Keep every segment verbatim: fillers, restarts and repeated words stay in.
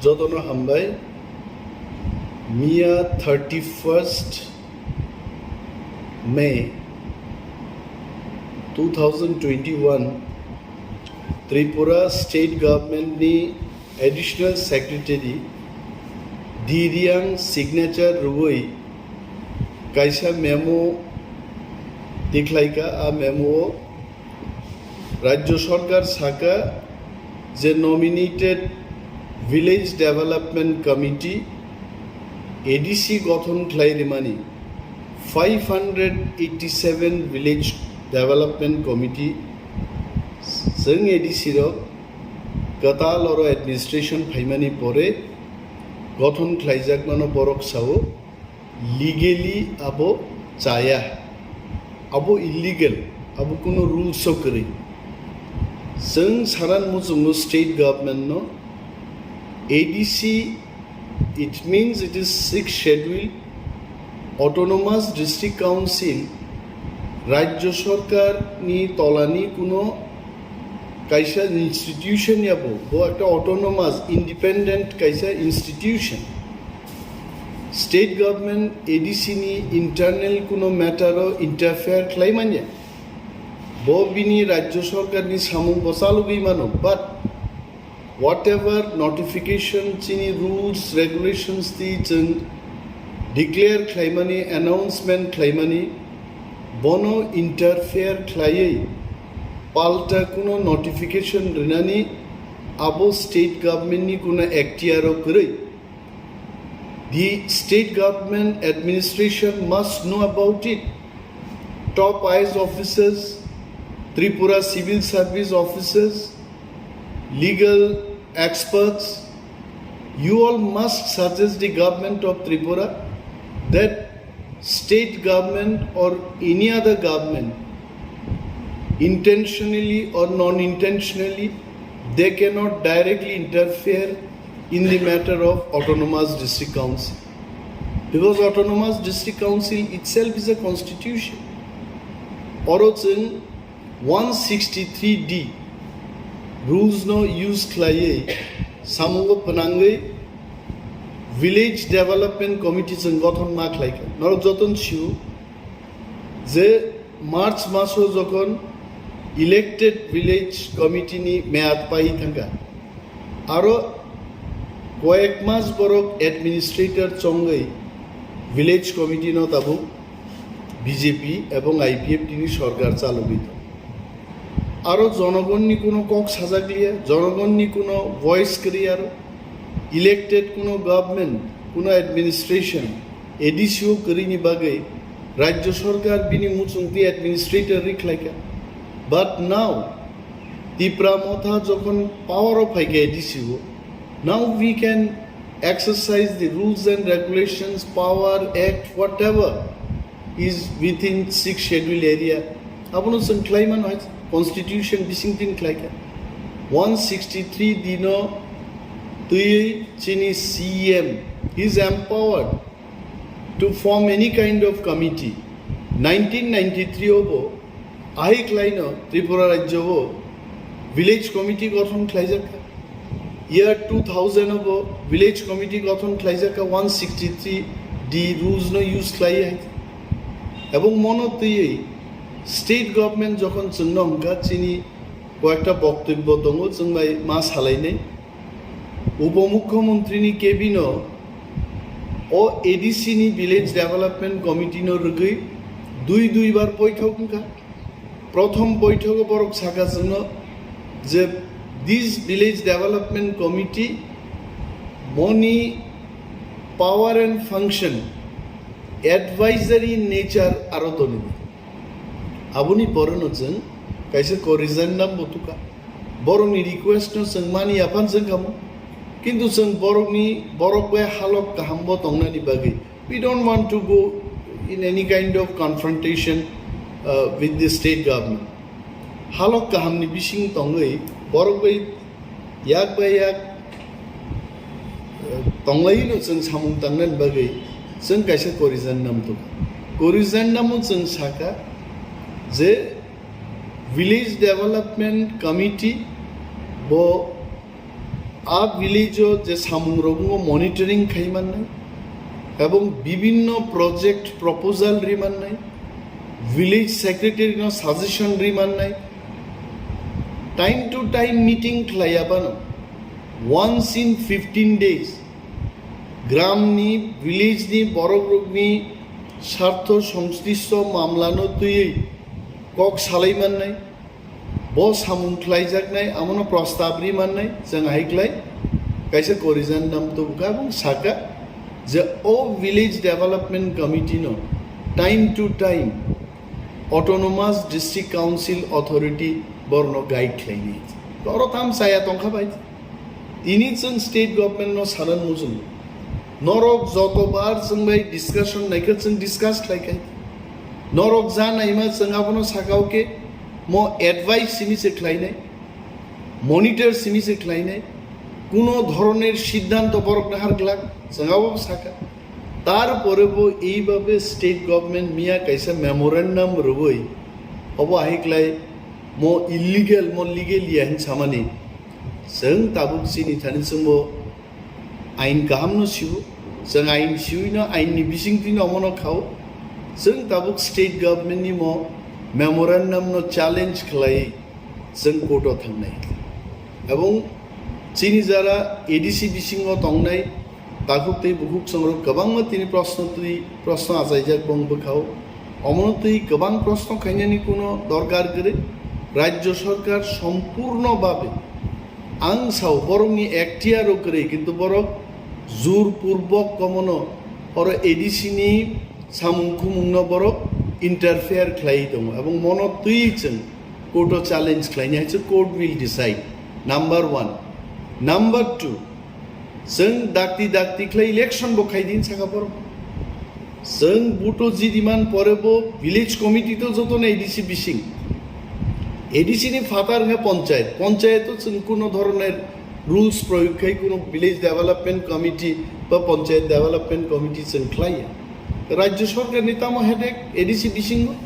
Jotono hambai. Miya thirty-first May two thousand twenty-one, Tripura State Government ni Additional Secretary D Riang signature rwui kaisa memo tikhlaika. A memo o Rajya Sarkar saka je nominated Village Development Committee, A D C, gothon khlai rimani, five hundred eighty-seven Village Development Committee chwng A D C rok kwtal oro administration phaimani pore gothon khlaijakmano borok sao. Legally abo chaya, abo illegal, abo kuno rules o kwrwi. Chwng saran muchungo state government no, A D C, it means it is sixth schedule, autonomous district council, Rajya Sarkar ni tolani kuno kaisa institution ya bo, bo ekta autonomous, independent kaisa institution. State government A D C ni internal kuno matter o interfere khlai manya. Bo bini Rajya Sarkar ni samung bo chalogwi mano, but whatever notification chini rules, regulations ti chwng declare khlaimani, announcement khlaimani, bono interfere khlaiwi palta kuno notification rinani abo state government ni kuno ekhtiar o kwrwi. The state government administration must know about it. Top I A S officers, Tripura civil service officers, legal experts, you all must suggest the government of Tripura that state government or any other government, intentionally or non-intentionally, they cannot directly interfere in the matter of autonomous district council, because autonomous district council itself is a constitution. Oro chwng one sixty-three D rules no use khlaiwi samungo phnangwi village development committee chwng gothon ma khlaikha. Norok joton sio je March maso jokhon elected village committee ni meyad pai thangkha, aro koyek mas borok administrator chongwi village committee no tabuk B J P ebong I P F T ni sorkar chalogwi tongo. Aro jonogonni kuno kok sajakliya, jonogonni kuno voice kwrwi aro. Elected kuno government, kuno administration, A D C o kwrwini bagwi Rajya Sarkar bini muchungtwi administrator rikhlaikha. But now, Tipra Motha jokhon power o phaikha A D C o, now we can exercise the rules and regulations, power, act, whatever is within sixth schedule area. Abono chwng khlai mano hai constitution bising tin khlaikha. One sixty-three D no twiwi chini C M, he is empowered to form any kind of committee. Nineteen ninety-three o bo ahai khlaino Tripura rajyo o village committee gothon khlaijakha. Year two thousand o bo village committee gothon khlaijakha, one sixty-three D rules no use khlaiwi hai. Ebong mono twiwi state government jokhon chwngno hwnkha, chini koyekta boktobyo tongo, chwng bai ma salainai. Upomukhyamantri ni cabin o o A D C ni village development committee no rwgwi dui dui bar boithok wngkha. Prothom boithogo borok saka chwngno je this village development committee boni power and function advisory nature aro toni. Aboni pore no chwng kaisa corrigendum bo tukha. Borokni request no chwng mani aphan chwng kamo. Kintu chwng borokni, borok bai halok kaham bo tongnani bagwi we don't want to go in any kind of confrontation, uh, with the state government. Halok kahamni bising tongwi borok bai yak bai yak, uh, tonglaino chwng samung tangnani bagwi chwng kaisa corrigendum tong. Corrigendum o chwng saka je village development committee bo A village o je samung rok monitoring khai mannai, ebong bibinno project proposal ri mannai, village secretary no suggestion ri mannai, time to time meeting khlai abano, once in fifteen days, gram ni, village ni borok rok ni sartho songslishto mamla no twiwi kok salai mannai, bo samung khlaijaknai, amono prostab ri mannai, chwng hai khlai kaisa corrigendum tubukha, ebong saka je o village development committee no time to time autonomous district council authority borno guide khlainai. Oro tam chaya tongkha bai. Tini chwng state government no sanan muchungo. Norok jotobar chwng bai discussion naikha chwng discuss khlaikhai. Norok ja naima chwng abono sakao khe mo advice simi se khlainai, monitor simi se khlainai, kuno dhoroner siddhanto borok nahar glak chwng abo saka. Tarpore bo eibabe state government miya kaisa memorandum rwui obo hai khlai mo illegal mo legal ya hin samani. Chwng tabuk chini thani chwngbo ain kaham no sibo, chwng ain siwi no ain ni bising twi no omono khao. Chwng tabuk state government ni mo memorandum no challenge khlai chwng court o thangnai. Ebong chini jara A D C bisingo tongnai takhuk tei bukhuk songrok kwbangma tini proshno twi proshno achaijak bong bwkhao. Omono twi kwbang proshno khainani kuno dorkar kwrwi. Rajya sarkar sompurno babe ang sao borokni ekhtiaro kwrwi, kintu borok jur purbok komono oro A D C ni samung khumungno borok interfere khlaiwi tongo, ebong mono twi chwng court o challenge khlaini hai se court will decide. Number one. Number two, chwng dakti dakti khlai election bo khaidi saka borok. Chwng buto jidiman pore bo village committee to jotono A D C bising. A D C ni phatar wngkha panchayat. Panchayat o chwng kuno dhoroner rules proyog khai kuno village development committee ba panchayat development committee chwng khlaiya. Rajya sarkar ni tamo headache A D C bisingo?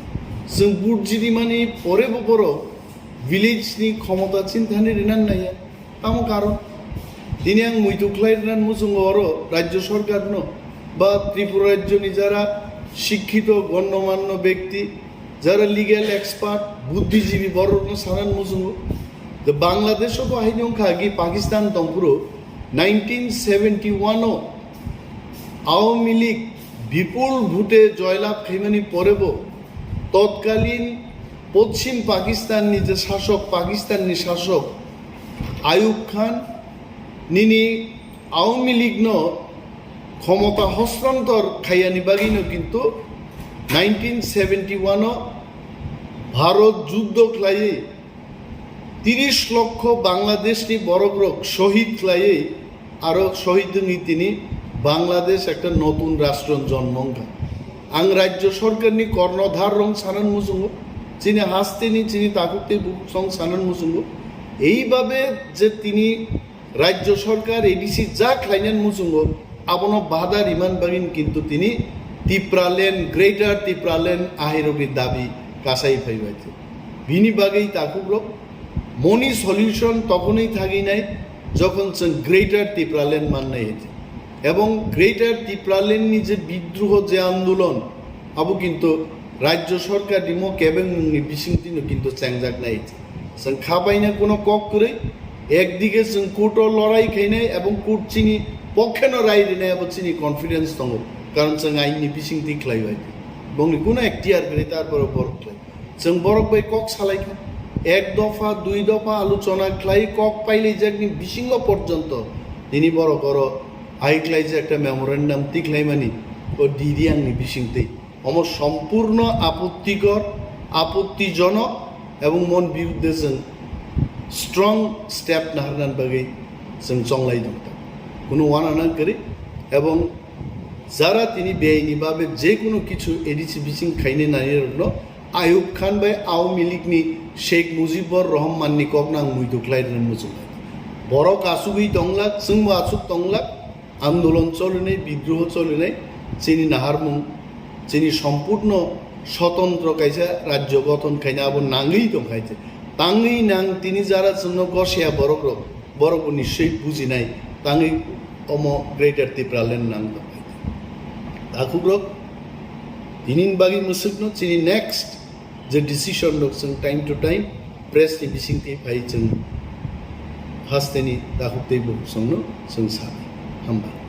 Chwng vote jidimani pore bo borok village ni khomota chinthani rinan naiya. Tamo karon? Tini ang muitu khlai rinan muchungo oro Rajya sarkar no ba Tripura Rajya ni jara shikkito gonnomanno bekti, jara legal expert, buddhijibi borokno sanan muchungo. The Bangladesh o bo haino wngkha agi Pakistan tongphuru nineteen seventy one o Awami League bipul vote joylab khaimani pore bo totkalin Poschim Pakistan ni je sasok, Pakistan ni sasok Ayub Khan nini Awami League no khomota hostantor khaiyani bagwi no kintu nineteen seventy one o Bharot juddo khlaiwi tiris lokho Bangladesh ni borok rok shohid khlaiwi aro shohid wngwi tini Bangladesh ekta notun rastro jonmo wngkha. Ang rajya sarkar ni kornodhar rok sanan muchungo, chini haste ni chini takhuk tei bukhuk song sanan muchungo. Eibabe je tini Rajya sarkar A D C ja khlainan muchungo, abono bada riman bagin kintu tini Tipraland, Greater Tipraland ahirogwi dabi kasai phaibai. Bini bagwi takhukrok moni solution tokhonwi thaginai jokhon chwng Greater Tipraland mannai hete. Ebong Greater Tipraland ni je bidroho je andolon, abo kintu Rajya sarkar ni mo kebengmung ni bisingtwi no kintu chengjaknai hete. Chwng kha baina kuno kok kwrwi, ekdige chwng court o lorai khainai ebong court chini pokheno rai rinai abo chini confidence tongo, karon chwng ain ni bisingtwi khlai bai. Bongni kuno ekhtiar kwrwi tarpore borok khlai. Chwng borok bai kok salai kha, ek dopha, dui dopha alochona khlai kok pailaijakni bisingo porjonto tini borok oro hai khlaijak ekta memorandum tikhlaimani o D D ang ni bisingtwi. Omo sompurno apottikor, apottijonok ebong mon biruddhe chwng strong step naharnani bagwi chwng chonglai tongkha. Kuno uanana kwrwi ebong jara tini beaini babe je kuno kichu A D C bising khainai nairokno Ayub Khan bai Awami League ni Sheikh Mujibur Rahman ni kokno ang muitu khlai rwna muchungo. Borok achugwi tonglak, chwngbo achuk tonglak, andolon cholinai, bidroho cholinai, chini naharmung, chini sompurno sotontro kaisa rajyo gothon khaina abo nangwi tongkha. Tangwi nang tini jara chwngno gosiya borok rok, Borok bo nischoi bujinai tangwi omo Greater Tipraland nang tongphai. Takhukrok, tinini bagwi mwswkno chini next je decision rok chwng time to time press ni bisingtwi phai chwng hasteni takhuk tei bukhuk songno chwng sanai. Hambai.